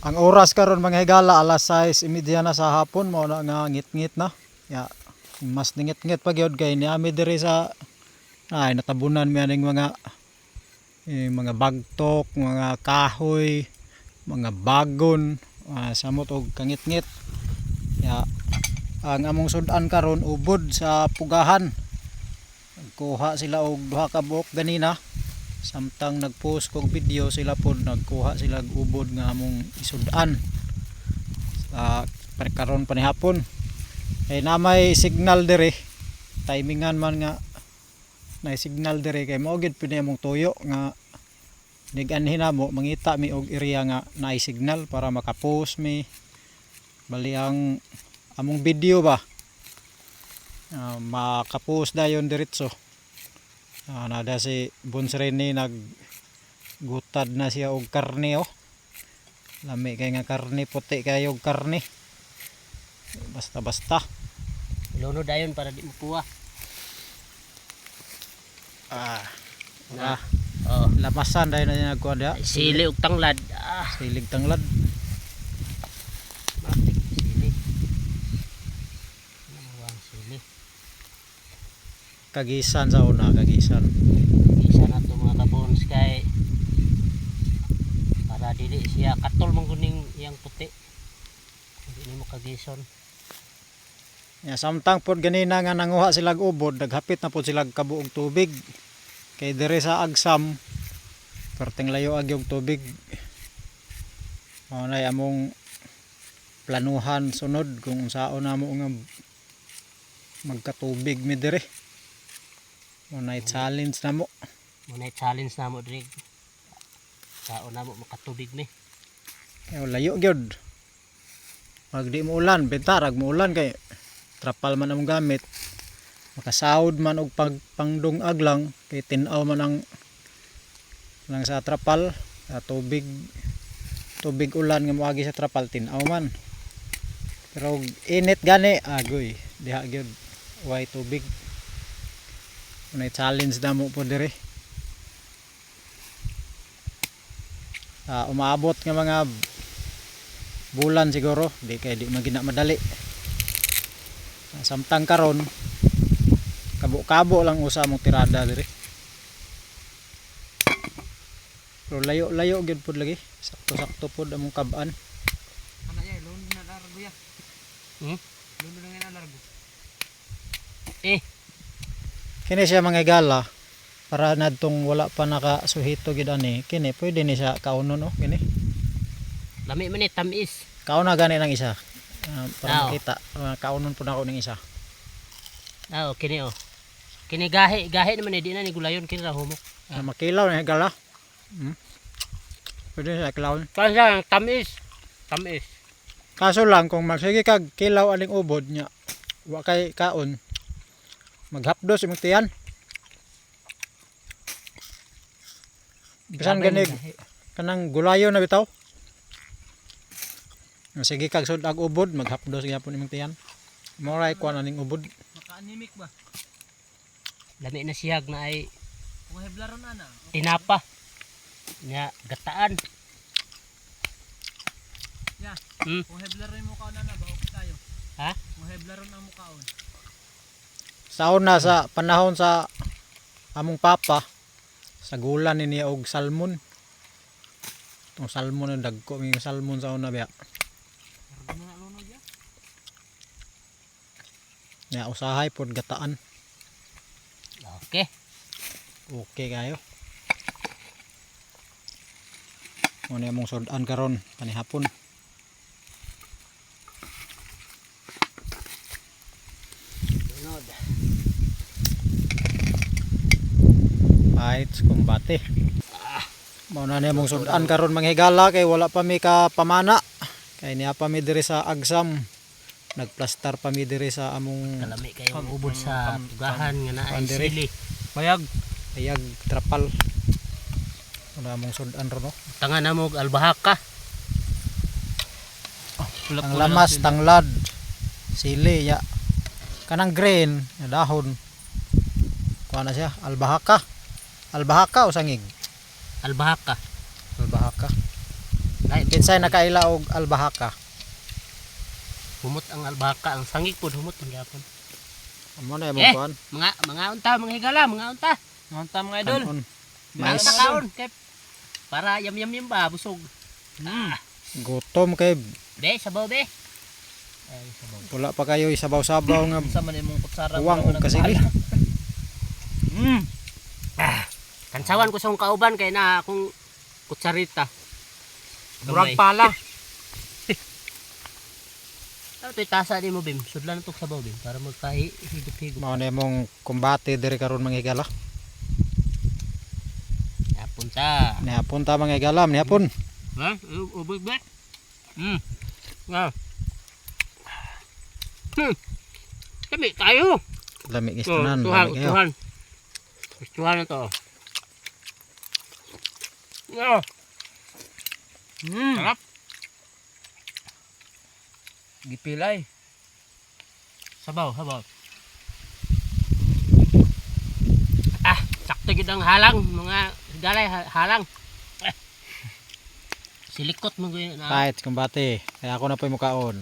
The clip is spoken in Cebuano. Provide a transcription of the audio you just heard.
Ang oras karon, mga higala, alas 6:30 na sa hapon, mao na nga ngit-ngit na. Ya, mas ningit-ngit pa gyud kay niami diri sa ay natabunan mi aning mga mga bagtok, mga kahoy, mga bagon, samot og kangit-ngit. Ya, ang among sud-an karon ubod sa pugahan. Nagkuha sila og duha ka buok ganina. Samtang nagpost kog video, sila pod nagkuha sila og ubod nga among isud-an sa karon pa ni hapon. Kay na may signal dire, timingan man nga na signal dire kay mao gyud pud ni among tuyo nga nig-anhi namo, mangita mi og area nga naay signal para makapost mi. Bali ang among video ba, makapost dayon diretso. Nada si Bons Rene, nag gutad na siya og karne oh. Lami kay nga karne, puti kayo og karne. Basta basta. Luno dayon para di mapuwa. Ah, Na. Oh. Lamasan dayon na niya nagkuha diha. Sili ug tanglad. Ah, Silig tanglad. Matik sili. Ano ang sili? Kagisan sa una, kagisan. Isa na to, mga kabones, kay para dili siya katol man guning iyang puti. Hindi nimo kagison. Ya, samtang pod ganina nga nanguha sila og ubod, naghapit na pod sila og kabuog tubig. Kay dire sa Agsam, perting layo ag yung tubig. Mao nay among planuhan sunod kung unsaon namo nga magkatubig mi dire. Mao nay challenge namo. Muna challenge namo diri. Sao namo makatubig mi. Kay layo gyud. Pag di mo ulan, benta rag mo ulan kay trapal man among gamit. Makasahod man og pangdungag lang kay tin-aw man ang lang sa trapal, sa tubig tubig ulan nga moagi sa trapal, tin-aw man. Pero og init gani, agoy, diha gyud way tubig. Unay challenge na mo po dire. Umaabot nga mga bulan siguro, di kay di man gina madali. Samtang karon kabo-kabo lang usa mong tirada diri, pero layo-layo gyud pud lagi, sakto-sakto pud among kab-an. Ano ya, luno na largo ya. Luno na nga na largo. Eh, Kini siya, mga higala, para nadtong wala pa nakasuhito gid ani, kini pwede ni siya kaunon oh, kini. Lami man ni, tamis. Kaon na gani ng isa. Para Aw. makita. Kaunon pud ako ng isa. Ah, oh, kini oh. Kini gahi, gahi naman eh, di na ni gulayon kini ra humok. Makilaw na higala. Pwede siya kilawon. Kasi siya, tamis. Tamis. Kaso lang kung magsige kag kilaw aning ubod nya, wa kay kaon, maghapdos imong tiyan. Bisan Grabe, ganig gahi. kanang gulayo na bitaw. Sige kag sud ag ubod, maghapdos gyapon imong tiyan. Mao ra kuan aning ubod. Maka-anemic ba? Lami na siyag na ay Kung heblaron na na. tinapa. Nya gataan. Ya. Kung heblaron mo kaon na ba, okay tayo. Ha? Kung heblaron ang mukaon. Sa una sa panahon sa among papa, sagulan ni niya og salmon. Itong salmon na dagko may salmon sa una biya. Largo na na luno ya. Nya usahay pod gataan. Okay. Okay kayo. Muna among sudan karon panihapon. Sunod. Fights kumbate. Mao na ni among sudan karon, mga higala, kay wala pa mi ka pamana. Kay niya pa mi diri sa Agsam. Nagplastar pa mi diri sa among Kalami kayo ubod sa pugahan nga na ay Pandiri. sili. Bayag. Ayag trapal. Wala among sudan ron no. Tanga na mo og albahaka. Ang lamas tanglad. Sili ya. Kanang green nga dahon. Kuha na siya, albahaka. Albahaka o sangig? Albahaka. Albahaka. Ay, Kinsay nakaila og albahaka? Humot ang albaka, ang sangig pod humot ang gyapon. Amo na imong Eh. kuan. Mga unta, mga higala, mga unta. Mga mga idol. Kanon. Mga Mais. unta kaon kay para yam yam yam ba busog. Ah, Gutom kay be sabaw be. Ay, sabaw. wala pa kayo isabaw-sabaw nga Sa man imong kutsara. uwang og kasili. Kansawan ko sa akong kauban kay na akong kutsarita. Murag pala. Ano to'y tasa ni mo, Bim? Sudlan na to sabaw, Bim, para magkahigop-higop. Mao na imong kumbate diri karon, mga higala. Napunta. Nihapon ta, mga higala, nihapon. Ha? Ubog ba? Ah. Kami tayo. Lami gistunan, Tuhan, lami kayo. tuhan. Gustuhan na to. Ah, sarap. Gipilay. Sabaw, sabaw. Ah, sakto gid ang halang, mga galay halang. Ah. Silikot mo gyud na. Kahit kumbate, kaya ako na po'y mukaon.